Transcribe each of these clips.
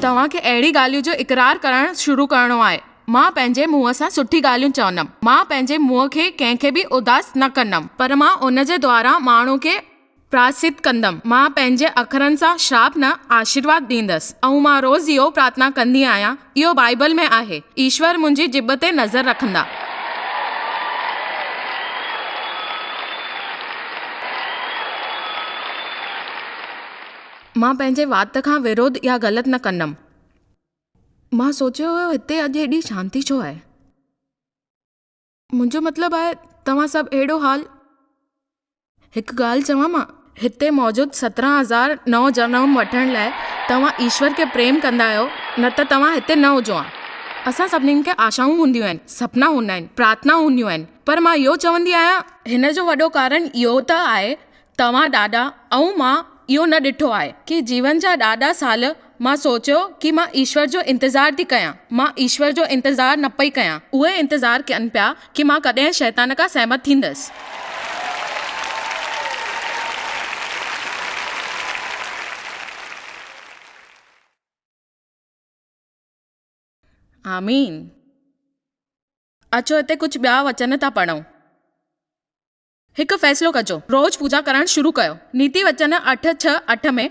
توهان کي اهڙي ڳالهيون جو اقرار ڪرڻ شروع ڪرڻو آهي. مان پنهنجي منهن سان سٺي ڳالهيون چوندم. مان پنهنجي منهن کي ڪنهن کي به اداس نه ڪندم، پر مان ان جي دواران ماڻهو کي پراسيت ڪندم. مان پنهنجي اکرن سان شراپ نه، آشيرواد ڏيندس. ۽ مان روز اهو پرارٿنا ڪندي آهيان. اهو بائيبل ۾ آهي. ايشور منهنجي ڄڀ تي نظر رکندا. مان پنهنجي وات کان وروڌ يا غلط نه ڪندم. مان سوچيو هيو هتي اڄ ايڏي شانتي ڇو آهي؟ منهنجو مطلب آهي توهان سڀ اهڙو حال. هڪ ڳالهه چوان مان؟ هتي موجود 17,000 نئون جنم وٺڻ لاء توهان ايشور کي پريم ڪندا آهيو نه ته توهان هتي نه هجو ها. اسان سڀني کي آشائون هونديون آهن، سپنا هوندا آهن، پرارٿنا هونديون آهن پر مان اهو چوندي آهيان. هن جو وڏو ڪارڻ اهو ته آهي توهان ڏاڏا ۽ مان اهو نه ڏٺو آهي. ڪي جيون جا ڏاڍا سال مان سوچيو ڪي مان ايشور جو انتظار ٿي ڪيان. مان ايشور جو انتظار نه پئي ڪيان. اهي انتظار ڪن پيا ڪي مان ڪڏهن شيطان کان سهمت ٿيندس. آمين. اچو هتي ڪجهه ٻيا وچن ٿا پڙهون. هڪ فيصلو ڪجو، روز پوڄا ڪرڻ شروع ڪيو. نيتي وچن اٺ ڇهه اٺ ۾.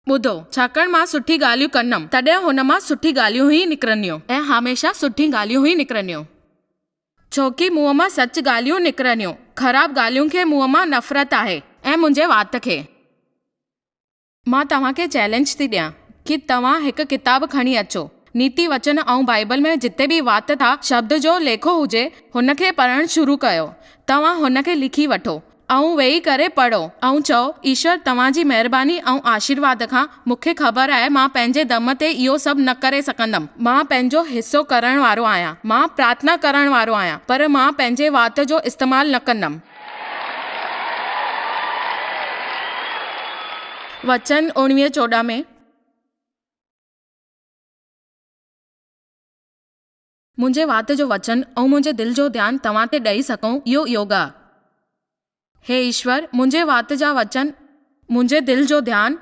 ٻڌو، ڇاڪاڻ مان سٺي ڳالهيون ڪندم، تڏهن هن مان سٺي ڳالهيون ئي نڪرنديون. ۽ هميشه سٺي ڳالهيون ئي نڪرنديون. ڇوڪي منهن مان سچ ڳالهيون نڪرنديون. خراب ڳالهين کي منهن مان نفرت آهي. ۽ منهنجي وات کي. مان توهان کي چئلينج ٿي ڏيان ڪي توهان هڪ ڪتاب کڻي اچو نيتي وچن ۽ بائيبل ۾ جتي به وات ٿا شبد جو ليکو هجي هن کي پڙهڻ شروع ڪيو توهان هن کي لکي وٺو ۽ ويهي ڪري پڙهو ۽ چئو ايشور توهان جي مهرباني ۽ آشيرواد کان مون کي خبر آهي مان پنهنجي دم تي اهو سڀ نه ڪري سگهندم مان پنهنجو حصو ڪرڻ وارو آهيان مان پرارٿنا ڪرڻ وارو آهيان پر مان پنهنجي وات جو استعمال نه ڪندم. وچن اڻويهه چوڏهن ۾. منهنجي وات جو وچن ۽ منهنجي دل جو ڌيان توهان تي ڏئي سگهون اهو يوگ آ. هي ايشور، منهنجي وات جا وچن منهنجي دل جو ڌيان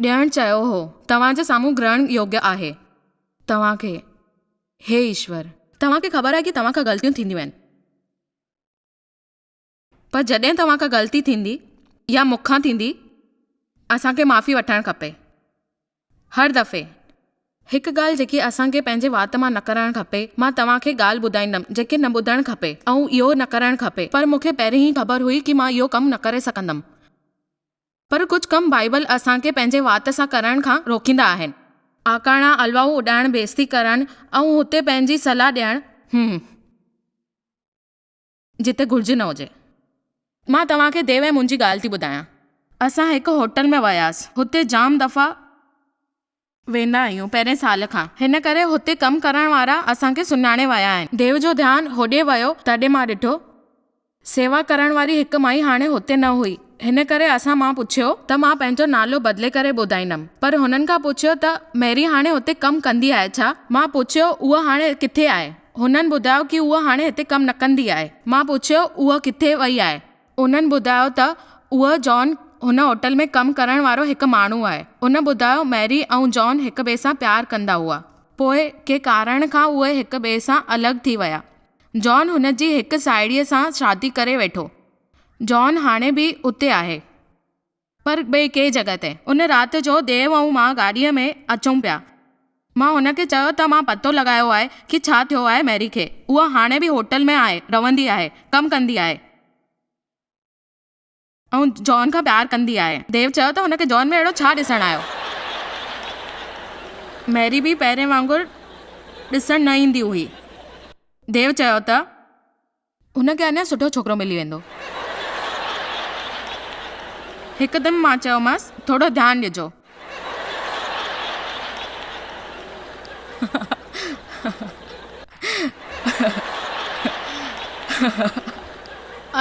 ڏيڻ چيو هو، توهان جي سامهون گرهڻ يوگيه آهي. توهان کي، هي ايشور. توهان کي خبر آهي ڪي توهان کان غلطيون ٿينديون آهن. پر جڏهن توهان کان غلطي ٿيندي يا مون کان ٿيندي، اسان کي معافي وٺڻ کپي. هر دفعي. هڪ ڳالهه جيڪي اسان کي پنهنجي وات مان نه ڪرڻ کپي، مان توهان کي ڳالهه ٻڌائيندم جيڪي نه ٻڌڻ کپي ۽ اهو نه ڪرڻ کپي، پر مون کي پهرين ئي خبر هئي ڪي مان اهو ڪم نه ڪري سگهندم. پر ڪجهه ڪم بائيبل اسان کي پنهنجي وات سان ڪرڻ کان روڪيندا آهن. آڪاڻا، الواهون اڏائڻ، بيعزتي ڪرڻ ۽ هتي پنهنجي صلاح ڏيڻ. هم. جتي گهرج نه هجي. مان توهان کي ديو ۽ منهنجي ڳالهه ٿي ٻڌايان. اسان هڪ هوٽل ۾ وياس. هتي جام دفعا ويندا آهيون پهرين سال کان. هن ڪري هتي ڪم ڪرڻ وارا اسان کي سڃاڻي ويا آهن. ديو جو ڌيان هوڏي ويو تڏهن مان ڏٺو. سيوا ڪرڻ واري هڪ مائي هاڻي هتي نه هئي. هن ڪري اسان مان پڇيو ته مان پنهنجو نالو بدلي ڪري ٻڌائيندم. پر هنن کان پڇيو ته ميري هاڻي هتي ڪم ڪندي آهي ڇا؟ مان پڇيو هوء هاڻي ڪٿي آهي؟ هنن ٻڌايو ڪي هوء هاڻي هتي ڪم نه ڪندي آهي. مان پڇيو هوء ڪٿي وئي آهي؟ انهن ٻڌايو ته اهو جان هن هوٽل ۾ ڪم ڪرڻ وارو هڪ ماڻهو آهي. ان ٻڌايو ميري ۽ جان هڪ ٻئي سان پيار ڪندا هئا. پوء ڪي ڪارڻ کان اهي هڪ ٻئي سان الڳ ٿي ويا. جان هن جي هڪ ساهيڙيء سان شادي ڪري ويٺو. جان هاڻي به اتي آهي. پر ٻئي ڪنهن جڳهه تي. ان رات جو ديو ۽ مان گاڏيء ۾ اچون پيا. مان هن کي چيو ته مان پتو لڳايو آهي ڪي ڇا ٿيو آهي ميري کي. هوء هاڻي به هوٽل ۾ آهي، رهندي آهي، ڪم ڪندي آهي. ۽ جان کان پيار ڪندي آهي. ديو چيو ته هن کي جان ۾ اهڙو ڇا ڏسڻ آيو؟ ميري به پهرين وانگر ڏسڻ نه ايندي هئي. ديو چيو ته. هن کي اڃا سٺو ڇوڪرو ملي ويندو. هڪدم مان چيومانس، ٿورو ڌيان ڏجو.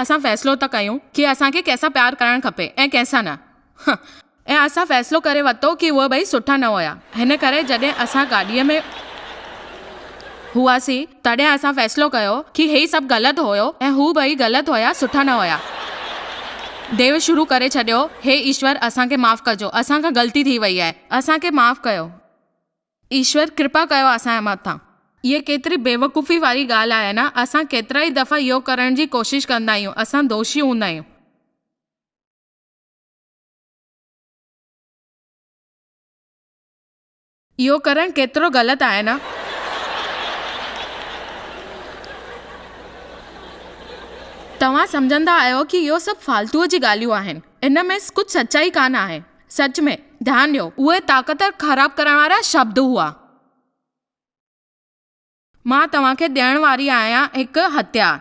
اسان فيصلو ٿا ڪيون ڪي اسان کي ڪنهن سان پيار ڪرڻ کپي ۽ ڪنهن سان نه. ۽ اسان فيصلو ڪري ورتو ڪي اهي ٻئي سٺا نه هيا. هن ڪري جڏهن اسان گاڏيء ۾ هئاسين تڏهن اسان فيصلو ڪيو ڪي هي سڀ غلط هيو ۽ هو ٻئي غلط هيا سٺا نه هيا. ديو شروع ڪري ڇڏيو، هي ايشور اسان کي معاف ڪجو، اسان کان غلطي ٿي وئي آهي، اسان کي معاف ڪيو. ايشور ڪرپا ڪيو اسان جي مٿان. هيء ڪيتري بيوقوفي واري ڳالهه آهي نه، اسان ڪيترائي دفعا اهو ڪرڻ جي ڪوشش ڪندا آهيون، اسان دوشي هوندا آهيون. اهو ڪرڻ ڪيترو غلط آهي نه؟ توهان سمجهندا آهيو ڪي اهو سڀ فالتوء جي ڳالهيون آهن. ان ۾ ڪجهه سچائي ڪانه آهي. سچ ۾، ڌيان ڏيو، اهي طاقت خراب ڪرڻ وارا شبد هئا. مان توهان کي ڏيڻ واري آهيان هڪ هٿيار.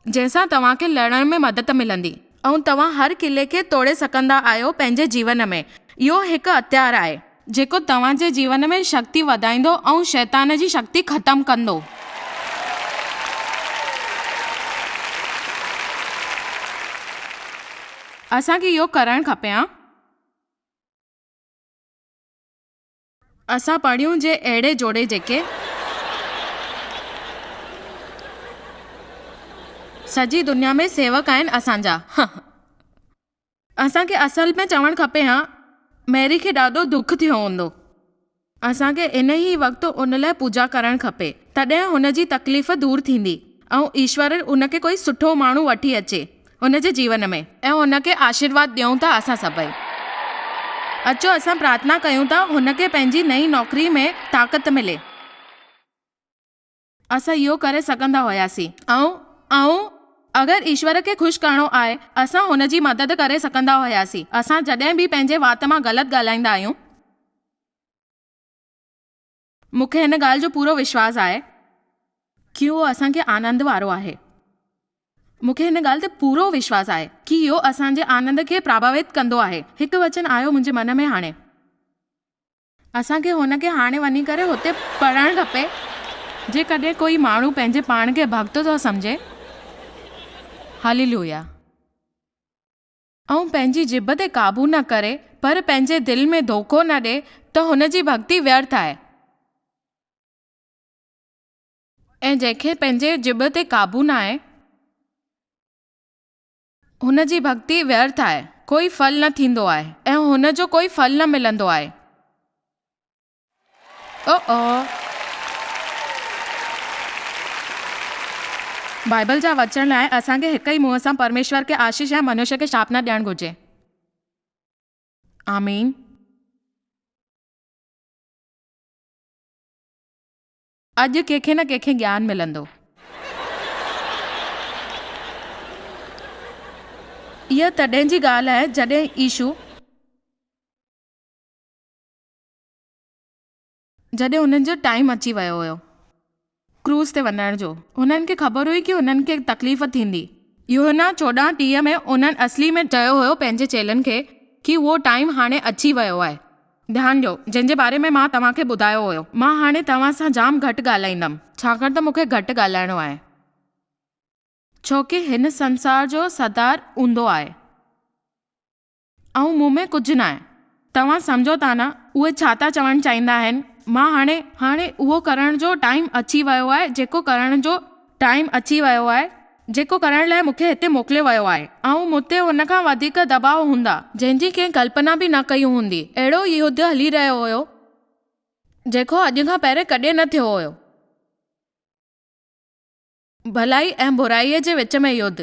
جنهن سان توهان کي لڙڻ ۾ مدد ملندي ۽ توهان هر قلعي کي توڙي سگهندا آهيو پنهنجي جيون ۾. اهو هڪ هٿيار آهي. جيڪو توهان جي جيون ۾ شڪتي وڌائيندو ۽ شيطان جي شڪتي ختم ڪندو. اسان کي اهو ڪرڻ کپي ها. اسان پڙهيون جي اهڙي جوڙي جيڪي. سڄي دنيا ۾ سيوڪ آهن اسان جا. اسان کي اصل ۾ چوڻ کپي ها ميري کي ڏاڍو دک ٿيو هوندو. اسان کي ان ئي وقت ان لاء پوڄا ڪرڻ کپي تڏهن هن جي تڪليف دور ٿيندي ۽ ايشور ان کي ڪوئي سٺو ماڻهو وٺي اچي. هن جي جيون ۾. ۽ هن کي آشيرواد ڏيون ٿا اسان سڀئي. اچو اسان پرارٿنا ڪيون ته هن کي پنهنجي نئين نوڪري ۾ طاقت ملي. اسان اهو ڪري سگهندا هياسين. ۽ ۽ اگر ايشور کي خوش ڪرڻو آهي، اسان هن جي مدد ڪري سگهندا هياسين. اسان جڏهن به پنهنجي وات مان غلط ڳالهائيندا آهيون. مون کي هن ڳالهه جو پورو وشواس آهي. ڪي اهو اسان کي آنند وارو آهي. مون کي هن ڳالهه تي پورو وشواس آهي. ڪي اهو اسان جي آنند کي پراڀاوت ڪندو آهي. هڪ وچن آيو منهنجي من ۾ هاڻي. اسان کي هن کي هاڻي وڃي ڪري هتي پڙهڻ کپي. جيڪڏهن ڪوئي ماڻهو پنهنجي پاڻ کي ڀڳت ٿو سمجهي. هاليلويا. ۽ پنهنجي ڄڀ تي قابو نه ڪري، پر پنهنجي دل ۾ ڌوڪو نه ڏئي، ته هن جي ڀڳتي ويرٿ آهي. ۽ جنهن کي پنهنجي ڄڀ تي قابو ناهي، هن جي ڀڳتي ويرٿ آهي، ڪوئي ڦل نه ٿيندو آهي، ۽ هن جو ڪوئي ڦل نه ملندو آهي. او بائبل جا وچن لاء اسان کي هڪ ئي منهن سان پرميشور کي آشيش ۽ منشيه کي شاپ نه ڏيڻ گهرجي. آمين. اڄ ڪنهن کي نه ڪنهن کي گيان ملندو. اها تڏهن جي ڳالهه آهي جڏهن يشو. جڏهن هنن جو ٽائيم اچي ويو هيو ڪروس تي وڃڻ جو، هنن کي خبر هئي ڪي هنن کي تڪليف ٿيندي. يوحنا 14:30 ۾ انهن اصلي ۾ چيو هيو پنهنجي چيلن کي ڪي اهو ٽائيم هاڻي اچي ويو آهي. ڌيان ڏيو، جنهن جي باري ۾ مان توهان کي ٻڌايو هيو. مان هاڻي توهان سان جام گهٽ ڳالهائيندم، ڇاڪاڻ ته مون کي گهٽ ڳالهائڻو آهي. ڇو ڪي هن سنسار جو سردار اونڌو آهي. ۽ مون ۾ ڪجهه ناهي. توهان سمجهو ٿا نه اهي ڇا ٿا چوڻ چاهيندا آهن؟ مان هاڻي. هاڻي اهو ڪرڻ جو ٽائيم اچي ويو آهي جيڪو ڪرڻ جو ٽائيم اچي ويو آهي جيڪو ڪرڻ لاء مون کي هتي موڪليو ويو آهي. ۽ مون تي ان کان وڌيڪ دٻاء هوندا. جنهن جي ڪنهن ڪلپنا به نه ڪئي هوندي. اهڙو يڌ هلي رهيو هيو جيڪو اڄ کان پهرين ڪڏهن نه ٿيو هيو. ڀلائي ۽ برائيء جي وچ ۾ يڌ.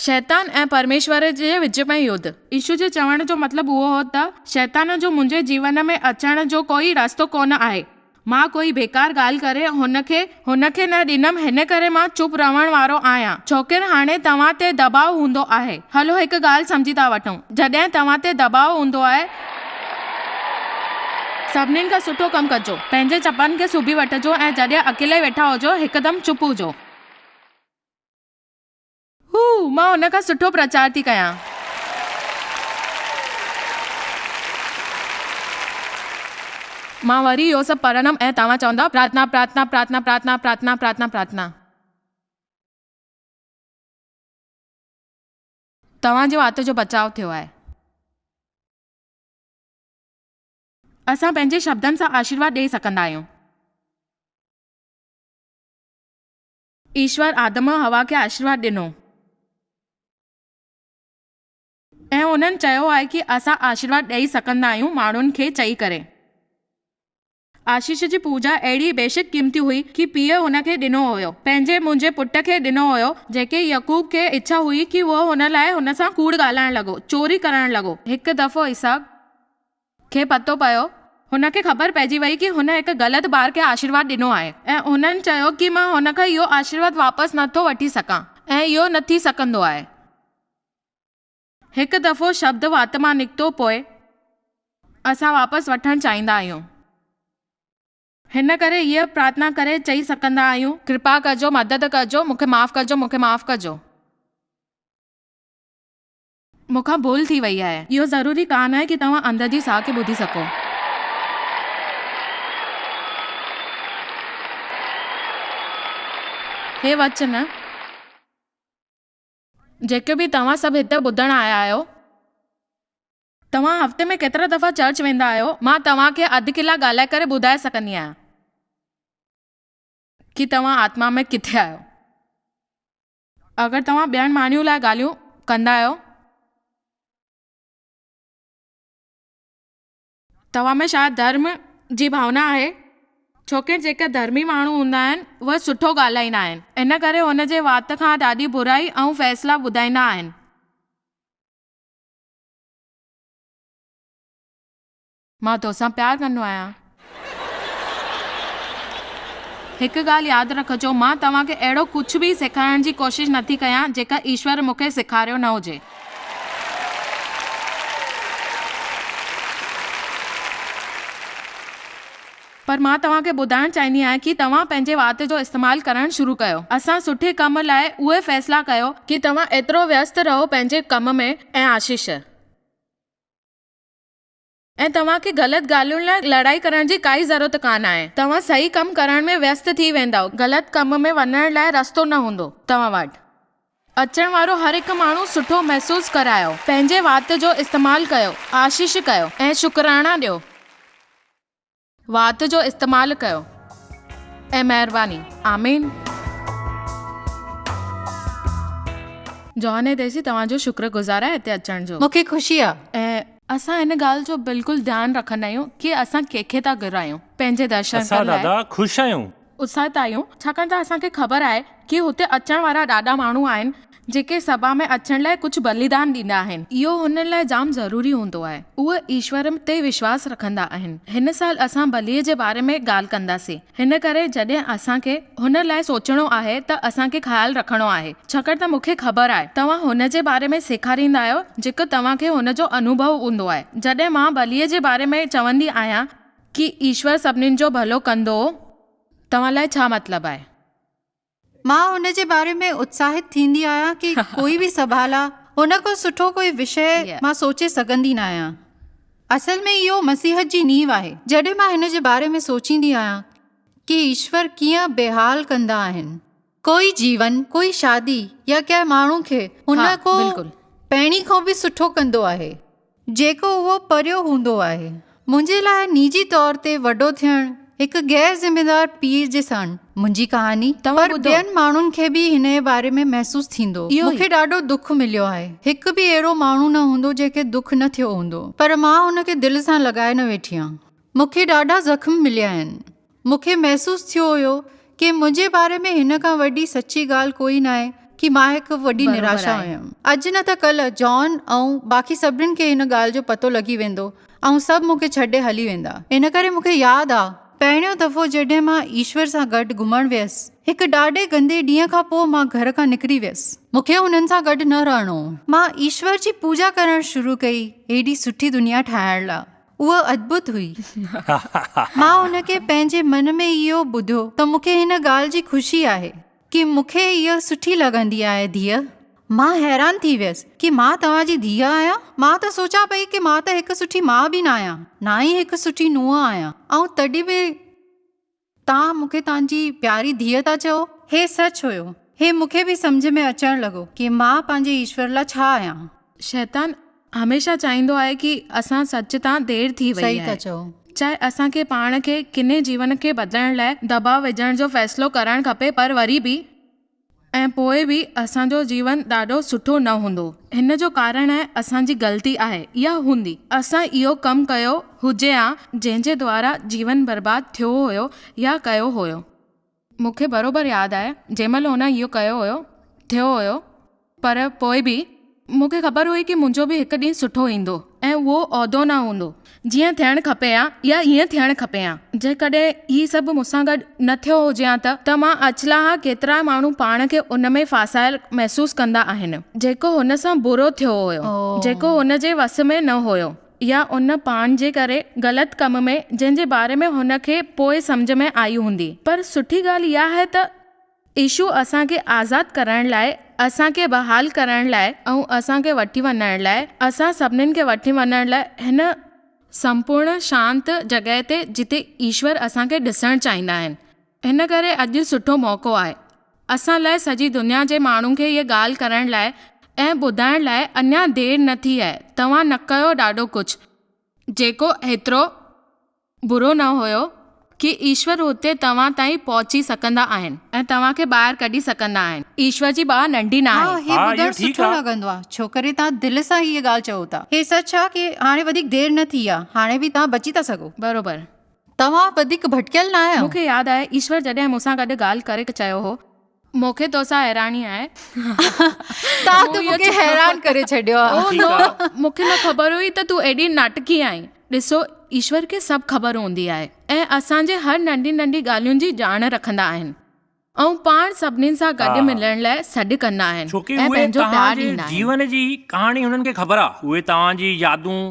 شيطان ۽ پرميشور جي وچ ۾ يڌ. يسوع جي چوڻ جو مطلب اهو هو ته شيطان جو منهنجي جيون ۾ اچڻ جو ڪوئي رستو ڪونه آهي. مان ڪوئي بيڪار ڳالهه ڪري هن کي هن کي نه ڏنم هن ڪري مان چپ رهڻ وارو آهيان ڇوڪر هاڻي توهان تي دٻاء هوندو آهي. هلو هڪ ڳالهه سمجهي ٿا وٺون جڏهن توهان تي دٻاء هوندو آهي سڀنين کان سٺو ڪم ڪجو. پنهنجي چپن کي سبي وٺجو ۽ جڏهن اڪيلائي ويٺا هجو، هڪدم چپ هجو. هو، مان هن کان سٺو پرچار ٿي ڪيان. مان وري اهو سڀ پڙهندم ۽ توهان چوندؤ، پرارٿنا، پرارٿنا، پرارٿنا، پرارٿنا، پرارٿنا، پرارٿنا، پرارٿنا. توهان جي وات جو بچاء ٿيو آهي. اسان پنهنجي شبدن سان آشيرواد ڏيئي سگهندا آهيون. ايشور آدم ۽ حوا کي آشيرواد ڏنو. ۽ انهن چيو آهي ڪي اسان آشيرواد ڏئي سگهندا آهيون ماڻهن کي چئي ڪري. آشيش جي پوڄا اهڙي بيشڪ قيمتي هئي ڪي پيء هن کي ڏنو هيو. پنهنجي منهنجي پٽ کي ڏنو هيو جيڪي يعقوب کي اڇا هئي ڪي اهو هن لاء هن سان ڪوڙ ڳالهائڻ لڳو، چوري ڪرڻ لڳو. هڪ دفعو اسحاق کي پتو پيو. هن کي خبر پئجي وئي ڪي هن هڪ غلط ٻار کي آشيرواد ڏنو آهي ۽ هنن چيو ڪي مان هن کان اهو آشيرواد واپس نه ٿو وٺي سگهان ۽ اهو نه ٿي سگهندو آهي. هڪ دفعو شبد وات مان نڪتو پوء اسان واپس وٺڻ چاهيندا آهيون. هن ڪري هيء پرارٿنا ڪري چئي سگهندا آهيون. ڪرپا ڪجو، مدد ڪجو، مون کي معاف ڪجو، مون کي معاف ڪجو. مون کان ڀل ٿي وئي آهي. اهو ضروري ڪانه آهي ڪي توهان اندر جي ساهه کي ٻڌي سگهو. هي وچن. جيڪي به توهان سڀ هتي ٻڌڻ آيا آهيو. توهان هفتي ۾ ڪيترا دفعا چرچ ويندا آهيو؟ مان توهان کي اڌ ڪلاڪ ڳالهائي ڪري ٻڌائي سگهندي آهيان ڪي توهان آتما ۾ ڪٿي آهيو. اگر توهان ٻين ماڻهن لاء ڳالهيون ڪندا آهيو. توهان ۾ شايد ڌرم جي ڀاونا آهي، ڇوڪر جيڪي ڌرمي ماڻهو هوندا آهن اهي سٺو ڳالهائيندا آهن، ان ڪري هن جي وات کان ڏاڍي برائي ۽ فيصلا ٻڌائيندا آهن. مان توسان پيار ڪندو آهيان. هڪ ڳالهه ياد رکجو، مان توهان کي اهڙو ڪجهه به سيکارڻ جي ڪوشش نٿي ڪيان جيڪا ايشور مون کي سيکاريو نه هجي. پر مان توهان کي ٻڌائڻ چاهيندي آهيان ڪي توهان پنهنجي وات جو استعمال ڪرڻ شروع ڪيو. اسان سٺي ڪم لاء اهي فيصلا ڪيو. ڪي توهان ايترو ويست رهو پنهنجي ڪم ۾ ۽ آشيش. ۽ توهان کي غلط ڳالهين لاء لڙائي ڪرڻ جي ڪائي ضرورت ڪانه آهي. توهان صحيح ڪم ڪرڻ ۾ ويست ٿي ويندؤ، غلط ڪم ۾ وڃڻ لاء رستو نه هوندو. توهان وٽ اچڻ وارو هر هڪ ماڻهو سٺو محسوس ڪرايو. پنهنجي وات جو استعمال ڪيو، آشيش ڪيو ۽ شڪراڻا ڏيو. وات جو استعمال ڪيو ۽ مهرباني. آمين. جان ۽ ديسي توهان جو شڪر گذار آهي هتي اچڻ جو. مون کي خوشي آ. ۽ اسان هن ڳالهه جو بلڪل ڌيان رکندا آهيون ڪي اسان ڪنهن کي ٿا گهرايون پنهنجي درشن اسان لاء. دادا خوش آهيون. اتساهت آهيون ڇاڪاڻ ته اسان کي خبر آهي ڪي هتي اچڻ وارا ڏاڍا ماڻهو آهن جيڪي سڀا ۾ اچڻ لاء ڪجهه بليدان ڏيندا آهن. اهو هنن لاء جام ضروري هوندو آهي. اهي ايشور تي وشواس رکندا آهن. هن سال اسان بليء جي باري ۾ ڳالهه ڪنداسين. هن ڪري جڏهن اسان کي هن لاء سوچڻو آهي ته اسان کي خيال رکڻو آهي. ڇاڪاڻ ته مون کي خبر آهي توهان هن جي باري ۾ سيکاريندا آهيو جيڪو توهان کي هن جو انوڀو هوندو آهي. جڏهن مان بليء جي باري ۾ چوندي آهيان ڪي ايشور سڀنين جو ڀلو ڪندو، توهان لاء ڇا مطلب آهي؟ مان ان جي باري ۾ اتساهت ٿيندي آهيان ڪي ڪوئي به سڀالا ان کان سٺو ڪوئي وشيه مان سوچي سگهندي نه آهيان. اصل ۾ اهو مسيحت جي نيو آهي. جڏهن مان هن جي باري ۾ سوچيندي آهيان ڪي ايشور ڪيئن بيحال ڪندا آهن. ڪوئي جيون، ڪوئي شادي يا ڪنهن ماڻهو کي هن کان پهرين کان به سٺو ڪندو آهي. جيڪو اهو پريو هوندو آهي. منهنجي لاء نجي طور تي وڏو ٿيڻ هڪ غير ذميدار پيء جي ساڻ منهنجي ڪهاڻي پر ٻين ماڻهن کي به هن جي باري ۾ محسوس ٿيندو. مون کي ڏاڍو دک مليو آهي. هڪ به اهڙو ماڻهو نه هوندو جنهن کي دک نه ٿيو هوندو. پر مان ان کي دل سان لڳائي نه ويٺي آهيان. مون کي ڏاڍا زخم مليا آهن. مون کي محسوس ٿيو هيو ڪي منهنجي باري ۾ هن کان وڏي سچي ڳالهه ڪوئي ناهي ڪي مان هڪ وڏي نراشا هيم. اڄ نه ته ڪلهه جان ۽ باقي سڀنين کي هن ڳالهه جو پتو لڳي ويندو ۽ سڀ مون کي ڇڏي هلي ويندا. ان ڪري مون کي ياد آ پهريون دفعو جڏهن مان ايشور سان گڏ گهمڻ ويس. هڪ ڏاڍي گندي ڏينهن کان پوء مان گهر کان نڪري ويس. مون کي هنن سان گڏ نه رهڻو هو. مان ايشور جي پوڄا ڪرڻ شروع ڪئي هيڏي سٺي دنيا ٺاهڻ لا. اها ادڀت هئي. مان ان کي پنهنجي من ۾ اهو ٻڌو ته مون کي هن ڳالهه جي خوشي آهي ڪي مون کي اها سٺي لڳندي آهي ڌيء. مان حيران ٿي ويس ڪي مان توهان جي ڌيء آهيان؟ مان ته سوچان پئي ڪي مان ته هڪ سٺي ماء به نه آهيان، نه ئي هڪ سٺي نونهن آهيان ۽ تڏهن به توهان مون کي توهان جي پياري ڌيء ٿا چئو؟ هي سچ هيو. هي مون کي به سمجهه ۾ اچڻ لڳو ڪي مان پنهنجي ايشور لاء ڇا آهيان. شيطان هميشه چاهيندو آهي ڪي اسان سچ تان دير ٿي وئي صحيح ٿا آهي. چئو. چاهي اسان کي پاڻ کي ڪنهن جيون کي بدلڻ لاء دٻاء وجهڻ جو فيصلو ڪرڻ کپي پر وري به. ۽ پوء به اسان جو جيون ڏاڍو سٺو نه هوندو. هن جو ڪارڻ آهي اسان جي غلطي آهي اها هوندي. اسان اهو ڪم ڪيو هجي ها جنهن جي دوارا جيون برباد ٿيو هيو يا ڪيو هيو. مون کي بروبر ياد آهي جنهن مهل هن اهو ڪيو هيو ٿيو هيو پر پوء به مون کي خبر هئي ڪي منهنجو به هڪ ڏينهن سٺو ايندو ۽ اهو عهدو نه هوندو جيئن ٿيڻ کپي ها يا ائين ٿيڻ کپي ها. جيڪڏهن هي سڀ مون سان گڏ نه ٿيو هجي ها ته ته مان اڇلان ها ڪيترا ماڻهو پاڻ کي ان ۾ ڦاسايل محسوس ڪندا آهن جيڪو هن سان برو ٿيو هيو جيڪو هن جي وس ۾ نه هيو يا ان پاڻ جي ڪري غلط ڪم ۾ جنهن جي باري ۾ هن کي پوء سمجهه ۾ آئي هوندي پر سٺي ڳالهه اها آهي ته يسوع اسان کي آزاد ڪرڻ لاء، اسان کي بحال ڪرڻ لاء ۽ اسان کي وٺي وڃڻ لاء، اسان سڀنين کي وٺي وڃڻ لاء هن سمپورڻ شانت جڳهه تي جتي ايشور اسان کي ڏسڻ چاهيندا آهن. هن ڪري اڄ سٺو موقعو آهي اسان لاء سڄي دنيا جي ماڻهن کي هيء ڳالهه ڪرڻ لاء ۽ ٻڌائڻ لاء اڃا دير نه ٿي آهي توهان نه ڪيو ڏاڍو ڪجهه جيڪو هيترو برو نه هيو ڪي ايشور هتي توهان تائين پهچي سگهندا آهن ۽ توهان کي ٻاهر ڪڍي سگهندا آهن. ايشور جي ٻانهن ننڍي نه ها، آهي. هي ها، اهو ٻڌڻ ٺيڪ سٺو آ. لڳندو آ، ڇوڪري توهان دل سان هيء ڳالهه چئو ٿا. هي سچ آ ڪي هاڻي وڌيڪ دير نه ٿي آ، هاڻي به توهان بچي ٿا سگهو. بروبر. توهان وڌيڪ ڀٽڪيل نه آهيو. مون کي ياد آهي ايشور جڏهن مون سان گڏ ڳالهه ڪري چيو هو. مون کي توسان حيراني آهي. توهان ته مون کي حيران ڪري ڇڏيو آ. او نو، مون کي نه خبر هئي ته تون ايڏي ناٽڪي آهين. ڏسو، ايشور کي سڀ خبر هوندي آهي ۽ اسان جي هر ننڍي ننڍي ڳالهين جي ڄاڻ رکندا آهن ۽ پاڻ سڀني سان گڏ ملڻ لاء سڏ ڪندا آهن ڇو ڪي ۽ اهي پنهنجو توهان پيار جي ڏيندا آهن. جيون جي ڪهاڻي هنن کي خبر آ. اهي توهان جي يادون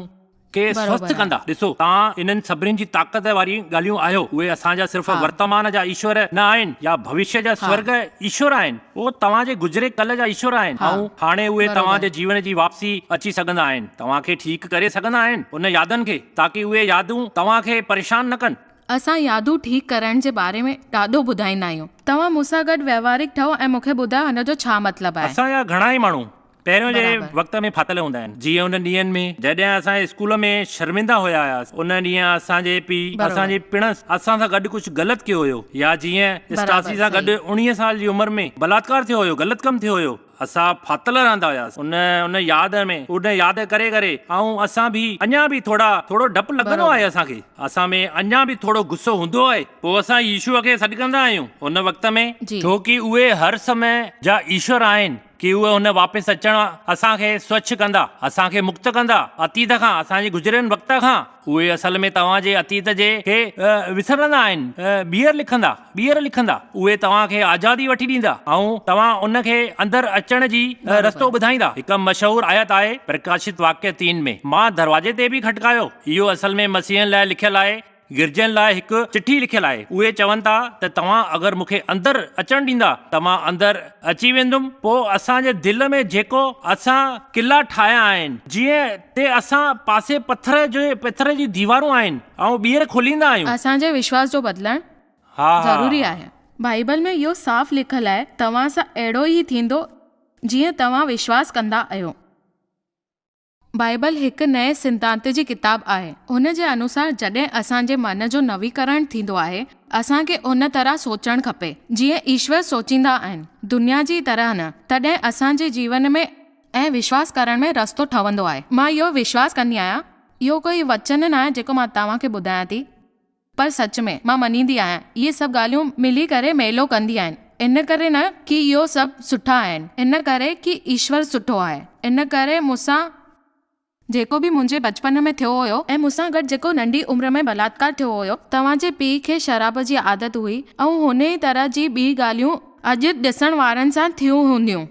کي سوسٿ ڪندا. ڏسو، توهان انهن سڀني جي طاقت واريون ڳالهيون آهيو. اهي اسان جا صرف ورتمان جا ايشور نه آهن يا ڀوشيه جا سورڳ ايشور آهن. اهو توهان جي گذري ڪل جا ايشور آهن ۽ هاڻي اهي توهان جي جيون جي واپسي اچي سگهندا آهن. توهان کي ٺيڪ ڪري سگهندا آهن ان يادن کي تاڪي اهي يادون توهان کي پريشان نه ڪن. اسان يادون ٺيڪ ڪرڻ جي باري ۾ ڏاڍو ٻڌائيندا آهيون. توهان مون سان گڏ ويوهارڪ ٺهو ۽ مون کي ٻڌايو هن جو ڇا مطلب آهي. اسان جا گهڻا ئي ماڻهو پهريون جي وقت ۾ ڦاٿل هوندا آهن. جيئن انهن ڏينهن ۾ جڏهن اسان اسڪول ۾ شرمندا هيا هياسين، انهن ڏينهن اسان جي پيء اسان جي پڻس اسان سان گڏ ڪجهه غلط ڪيو هيو يا جيئن اسٽاسي سان گڏ اوڻيهه سال جي عمر ۾ بلاتڪار ٿيو هيو، غلط ڪم ٿيو هيو. اسان ڦاٿل رهندا هياسين ان ان ياد ۾ ان ياد ڪري ڪري ۽ اسان به اڃا به ٿورا ٿورو ڊپ لڳندو آهي اسان کي اسان ۾ اڃا به ٿورو غصو هوندو آهي پوء اسان يسوع کي سڏ ڪندا آهيون ان وقت ۾ ڇو ڪي اهي هر سمي جا ايشور آهن ڪي اهي هن واپس اچڻ اسان کي سوڇ ڪندا، اسان کي مڪت ڪندا، اتيت کان، اسان جي گذريل وقت کان. اهي اصل ۾ توهان جي اتيت جي کي وسرندا آهن، ٻيهر لکندا، ٻيهر لکندا. اهي توهان کي آزادي وٺي ڏيندا ۽ توهان ان کي اندر اچڻ جي رستو ٻڌائيندا. هڪ مشهور آيت آهي پرڪاشت واڪيه تين ۾، مان دروازي تي به کٽڪايو. اهو اصل ۾ مسيحين لاء لکيل آهي. گرجين لاء هڪ چٺي لکيل آهي. اهي چون ٿا ته توهان اگر مون کي اندر اچڻ ڏيندا ته مان اندر اچي ويندم. پوء اسان جي دل ۾ جيڪو اسان قلعا ٺاهيا آهن، جيئن تي اسان پاسي پٿر جي پٿر جي ديوارون آهن، ۽ ٻيهر کوليندا آهيون. اسان جي وشواس جو بدلڻ ضروري آهي. بائيبل ۾ اهو صاف لکيل آهي، توهان سان اهڙو ئي ٿيندو جيئن توهان وشواس ڪندا آهيو. بائيبل هڪ نئين سڌانت جي ڪتاب آهي. هن جي انوسار جڏهن اسان جي من جو نويڪرڻ ٿيندو آهي، اسان کي ان طرح سوچڻ کپي، جيئن ايشور سوچيندا آهن، دنيا جي طرح نه، تڏهن اسان جي جيون ۾ ۽ وشواس ڪرڻ ۾ رستو ٺهندو آهي. مان اهو وشواس ڪندي آهيان، اهو ڪوئي وچن ناهي جيڪو مان توهان کي ٻڌايان ٿي. پر سچ ۾، مان مڃيندي آهيان، اهي سڀ ڳالهيون ملي ڪري ميلو ڪندي آهن. ان ڪري نه ڪي اهو سڀ سٺا آهن، ان ڪري ڪي ايشور سٺو آهي. ان ڪري مون سان جيڪو به منهنجي بچپن ۾ ٿيو هيو ۽ مون سان گڏ جيڪو ننڍي عمر ۾ بلاتڪار ٿيو هيو، توهان جي پيء کي شراب جي عادت هئي ۽ هن ئي طرح جي ٻي ڳالهيون اڄ ڏسڻ وارن سان ٿيون هونديون.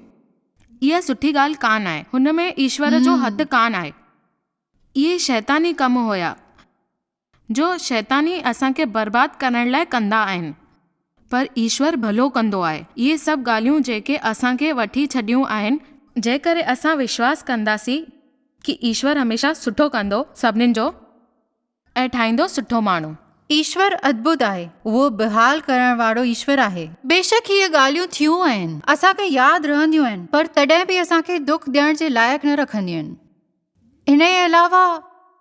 اها سٺي ڳالهه ڪانه آهي. هن ۾ ايشور جو هٿ ڪانه آهي. اهي شيطاني ڪم هيا. جو شيطان ئي اسان کي برباد ڪرڻ لاء ڪندا آهن. پر ايشور ڀلو ڪندو آهي. اهي سڀ ڳالهيون جيڪي اسان کي وٺي ڇڏيون آهن. جنهن ڪري اسان وشواس ڪنداسين ڪي ايشور هميشه سٺو ڪندو سڀنين جو ۽ ٺاهيندو سٺو ماڻهو. ايشور ادڀت آهي. اهو بحال ڪرڻ وارو ايشور آهي. بيشڪ هيء ڳالهيون ٿيون آهن. اسان کي ياد رهنديون آهن، پر تڏهن به اسان کي دک ڏيڻ جي لائق نه رکنديون آهن. انهيء علاوه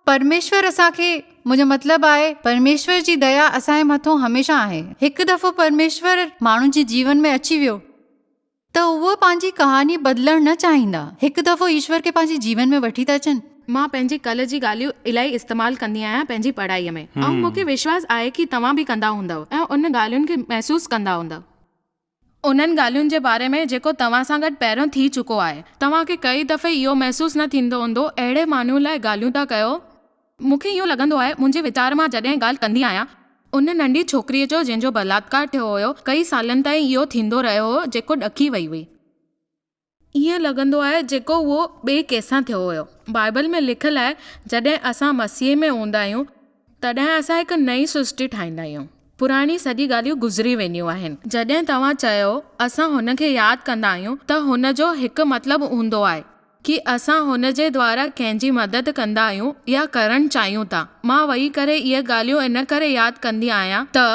پرميشور اسان کي، منهنجو مطلب آهي پرميشور جي ديا اسان جي مٿون هميشه آهي. هڪ دفعو پرميشور ماڻهن جي جيون ۾ اچي ويو ته اهي پنهنجي ڪهاڻي بدلڻ نه چاهيندا. هڪ دفعو ايشور کي پنهنجي جيون ۾ وٺي ٿا اچن. مان پنهنجي ڪلهه جي ڳالهيون الاهي استعمال ڪندي آهيان پنهنجي پڙهائيء ۾ ۽ مون کي وشواس آهي ڪي توهان به ڪندا هوندؤ ۽ ان ڳالهين کي محسوس ڪندا هوندؤ. انهن ڳالهين جي باري ۾ جيڪو توهان سان گڏ پهريون ٿي چڪو آهي. توهان کي ڪئي دفعي اهو محسوس نه ٿيندو هوندو اهڙي ماڻهو لاء ڳالهيون ٿا ڪيو. مون کي اهو لڳندو آهي، منهنجي ويچار مان جڏهن ڳالهه ڪندي آهيان، ان ننڍي ڇوڪريء جو جنهن جو بلاتڪار ٿيو هيو، ڪئي سالن تائين اهو ٿيندو رهيو هو جيڪو ڏڪي وئي هئي. ائين لڳندو آهي جيڪو اهو ٻئي ڪنهن سان ٿيو هيو. بائيبل ۾ لکيل آهي، جڏهن اسان مسيح ۾ هوندا آهيون، تڏهن اسان هڪ نئين سرشٽي ٺاهيندا آهيون. پراڻي سڄي ڳالهيون گذري وينديون آهن. جڏهن توهان چيو، اسان هن کي ياد ڪندا آهيون ته هن جو هڪ مطلب هوندو آهي. ڪي اسان هن جي دوارا ڪنهن جي مدد ڪندا آهيون يا ڪرڻ چاهيون ٿا. مان ويهي ڪري اهي ڳالهيون ان ڪري ياد ڪندي آهيان ته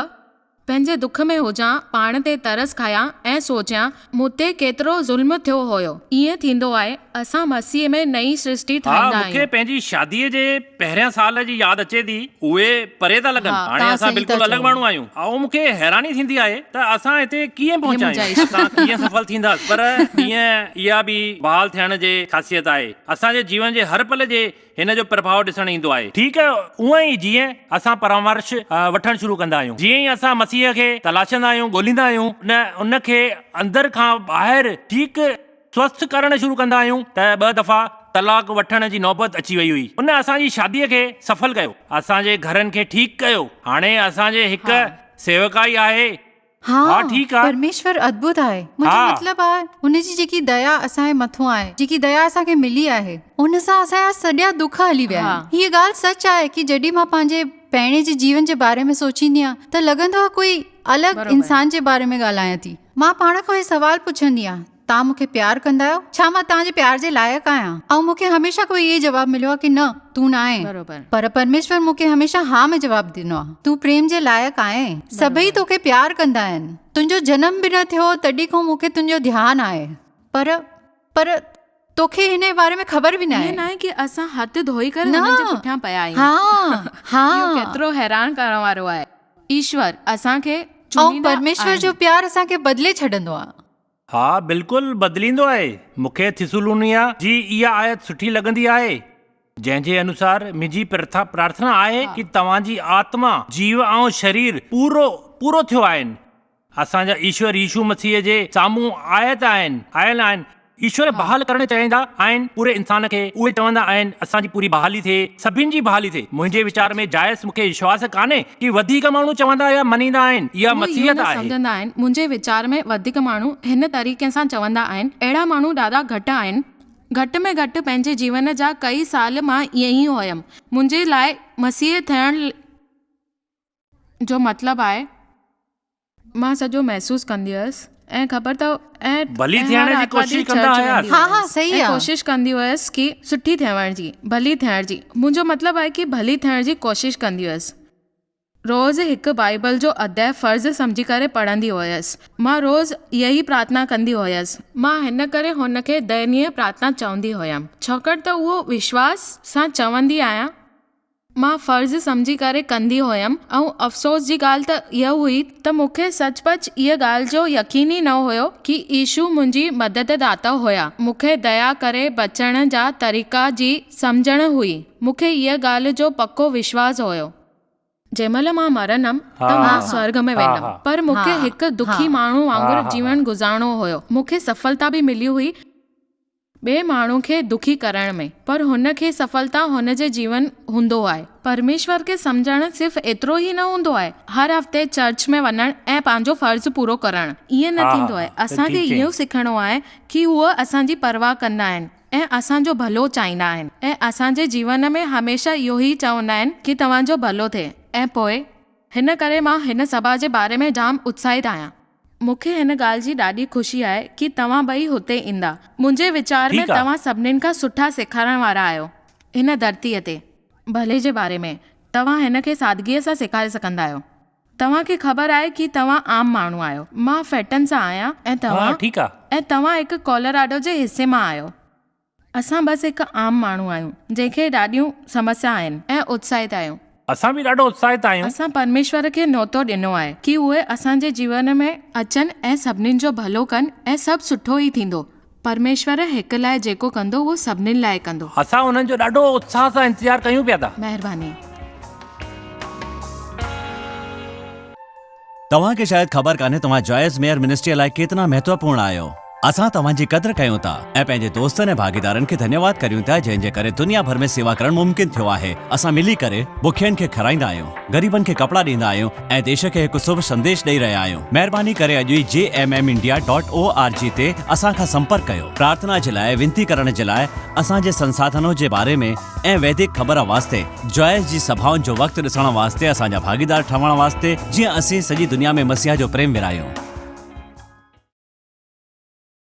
پنهنجي دک ۾ هجان، پاڻ تي ترس کايان ۽ سوچيان مون تي ڪيترو ظلم ٿيو هيو. ائين ٿيندو آهي، اسان مسيح ۾ نئين سرشٽي ها، ٺاهيندا مون کي آهيون. پنهنجي شاديء جي پهريان سال جي ياد اچي ٿي. اهي پري ٿا لڳن. ها، هاڻي توهان اسان صحيح ٿا بلڪل الڳ چئو. ماڻهو آهيون. ۽ مون کي حيراني ٿيندي آهي ته اسان هتي ڪيئن هي پهچا منهنجا آهيون. عشق. اسان ڪيئن سڦل ٿينداس. پر ڏينهن اها به بحال ٿيڻ جي خاصيت آهي. اسان جي جيون جي هر پل جي هن جو پرڀاء ڏسڻ ايندو آهي. ٺيڪ اونئن ئي جيئن اسان پرامرش وٺڻ شروع ڪندا آهيون. جيئن ئي اسان مسيح کي تلاشندا آهيون، ڳوليندا آهيون، نه ان کي اندر کان ٻاهر ٺيڪ سوسٿ ڪرڻ شروع ڪندا آهيون ته ٻه دفعا طلاق وٺڻ جي نوبت اچي وئي هئي. ان اسان جي شاديء کي سڦل ڪيو. اسان جي گهرن کي ٺيڪ ڪيو. هاڻي اسان جي هڪ سيوڪائي آهي. ها، ها ٺيڪ آ. پرميشور ادڀت آهي. منهنجو ها. مطلب آهي هن جي جيڪي ديا اسان جي مٿون آهي، جيڪي ديا اسان کي ملي آهي، ان سان اسان جا سڄا دک هلي ويا آهن. هيء ڳالهه سچ آهي ڪي جڏهن مان پنهنجي پهرين جي جيون جي باري ۾ سوچيندي آهيان ته لڳندو آهي ڪوئي الڳ انسان جي باري ۾ ڳالهايان ٿي. مان پاڻ کان هي سوال پڇندي آهيان. توهان مون کي پيار ڪندا آهيو؟ ڇا مان توهان جي پيار جي لائق آهيان؟ ۽ مون کي هميشه ڪوئي اهي جواب مليو آهي ڪي نه، تون نه آهين. بروبر. پر پرميشور مون کي هميشه ها ۾ جواب ڏنو آهي. تون پريم جي لائق آهين. سڀئي توکي پيار ڪندا آهن. تنهنجو جنم به نه ٿيو هو تڏهن کان مون کي تنهنجو ڌيان آهي. پر، پر توکي هن جي باري ۾ خبر به ناهي. ائين ناهي ڪي اسان هٿ ڌوئي ڪري نه. هنن جي پٺيان پيا آهيون. ها، ها. اهو ڪيترو حيران ڪرڻ وارو آهي. ايشور اسان کي ۽ چونيندا پرميشور جو آهن. پيار اسان کي بدلي ڇڏندو آهي. ها بلڪل بدليندو آهي. مون کي ٿيسلونيا جي اها آيت سٺي لڳندي آهي، جنهن جي انوسار منهنجي پرارٿنا آهي ڪي توهان جي آتما، جيو ۽ شرير پورو پورو ٿيو آهن. اسان جا ايشور يسوع مسيح جي سامهون آيت آهن، آيل آهن. ايشور بحال ڪرڻ چاهيندا آهن پوري انسان کي، اهي چوندا آهن اسان جي پوري بحالي ٿئي، سڀن جي بحالي ٿئي. منهنجي ويچار ۾ جائس مون کي وشواس ڪانهي ڪي وڌيڪ ماڻهو چوندا يا مڃيندا آهن اها هو اهو مسيحيت نه آهي. سمجهندا آهن. منهنجي ويچار ۾ وڌيڪ ماڻهو هن طريقي سان چوندا آهن. اهڙا ماڻهو ڏاڍا گهٽ آهن. گهٽ ۾ گهٽ پنهنجي جيون جا ڪئي سال مان ائين ئي هيم. منهنجي لاء مسيحي ٿيڻ جو مطلب آهي. مان سڄو محسوس ڪندي هيس ۽ خبر اٿو ۽ ڀلي ۽ ٿيڻ هر جي آرتوار ڪوشش ڏينهن ڪندا چرچ هياس. ويندي ها ها هيس صحيح ۽ آ. ڪوشش ڪندي هيس ڪي سٺي ٿيڻ جي ڀلي ٿيڻ جي منهنجو مطلب آهي ڪي ڀلي ٿيڻ جي ڪوشش ڪندي هيس روز هڪ بائيبل جو اڌياء فرض سمجهي ڪري پڙهندي هيس مان روز اها ئي پرارٿنا ڪندي هيس مان هن ڪري هن کي دينيه پرارٿنا چوندي هيم ڇاڪاڻ ته اهو وشواس سان چوندي آهيان مان فرض سمجهي ڪري ڪندي هيم ۽ افسوس جي ڳالهه ته اها هئي ته مون کي سچ پچ اها ڳالهه جو يقين ئي نه هيو ڪي يسوع منهنجي مدد داتا هيا. مون کي ديا ڪري بچڻ جا طريقا جي سمجهڻ هئي. مون کي اها ڳالهه جو پڪو وشواس هيو. جنهن مهل مان مرندم ته مان سورڳ ۾ ويندم. پر مون کي هڪ دکي ماڻهو وانگر جيون گذارڻو هيو. مون کي سڦلتا به ملي هئي. ٻئي ماڻهو کي دکي ڪرڻ ۾، پر هن کي سڦلتا هن جي جيون هوندو آهي. پرميشور کي سمجهڻ صرف ايترو ئي نه هوندو آهي، هر هفتي چرچ ۾ وڃڻ ۽ پنهنجو فرض پورو ڪرڻ. ائين نه ٿيندو آهي. اسان کي اهو سکڻو آهي ڪي هو اسان جي پرواهه ڪندا آهن ۽ اسان جو ڀلو چاهيندا آهن ۽ اسان جي جيون ۾ هميشه اهو ئي چوندا آهن ڪي توهان جو ڀلو ٿئي ۽ پوء هن ڪري مان هن سڀا جي باري ۾ جام اتساهت آهيان. مون کي هن ڳالهه جي ڏاڍي خوشي آهي ڪي توهان ٻئي هتي ايندا. منهنجي ويچار ۾ ٺيڪ آ. توهان سڀنين کان سٺا سيکارڻ وارا آهيو هن ڌرتيء تي. ڀلي جي باري ۾ توهان هن کي سادگيء سان سيکاري سگهندا آهيو. توهان کي خبر آهي ڪي توهان عام ماڻهو آهيو. مان فيٽن سان آهيان ۽ ها توهان ٺيڪ آ. ۽ توهان هڪ ڪولوراڊو جي حصي مان آهيو. اسان بس هڪ عام ماڻهو آهيون جنهن کي ڏاڍيون سمسيا آهن ۽ اتساهت آهيون. اسان به ڏاڍو اتساهت آهيون. اسان پرميشور کي نوتو ڏنو آهي ڪي اهي اسان جي جيون ۾ اچن ۽ سڀنين جو ڀلو ڪن ۽ سڀ سٺو ئي ٿيندو. پرميشور هڪ لاء جيڪو ڪندو اهو سڀنين لاء ڪندو. اسان انهن جو ڏاڍو اتساهه سان انتظار ڪيون پيا ٿا. مهرباني. توهان کي شايد خبر ڪانهي توهان جوائس ميئر منسٽريء لاء ڪيتنا مهتوپورڻ آهيو. اسان توهان جي قدر ڪيون ٿا ۽ پنهنجي دوستن ۽ ڀاڳيدارن کي ڌنيواد ڪريون ٿا جنهن جي ڪري دنيا ڀر ۾ سيوا ڪرڻ ممڪن ٿيو آهي. اسان ملي ڪري بکين کي کارائيندا آهيون، غريبن کي ڪپڙا ڏيندا آهيون ۽ ديش کي هڪ شڀ سنديش ڏئي رهيا آهيون. مهرباني ڪري اڄ ئي J M M India dot O R G تي اسان کان سمپرڪ ڪيو. پرارٿنا جي لاء وينتي ڪرڻ جي لاء اسان جي سنساڌنو جي باري ۾ ۽ ويدڪ خبر واسطي جوائس جي سڀائن جو وقت ڏسڻ واسطي اسان جا ڀاڳيدار ٺهڻ واسطي جيئن اسين سڄي دنيا ۾ مسيح جو پريم ورهايون.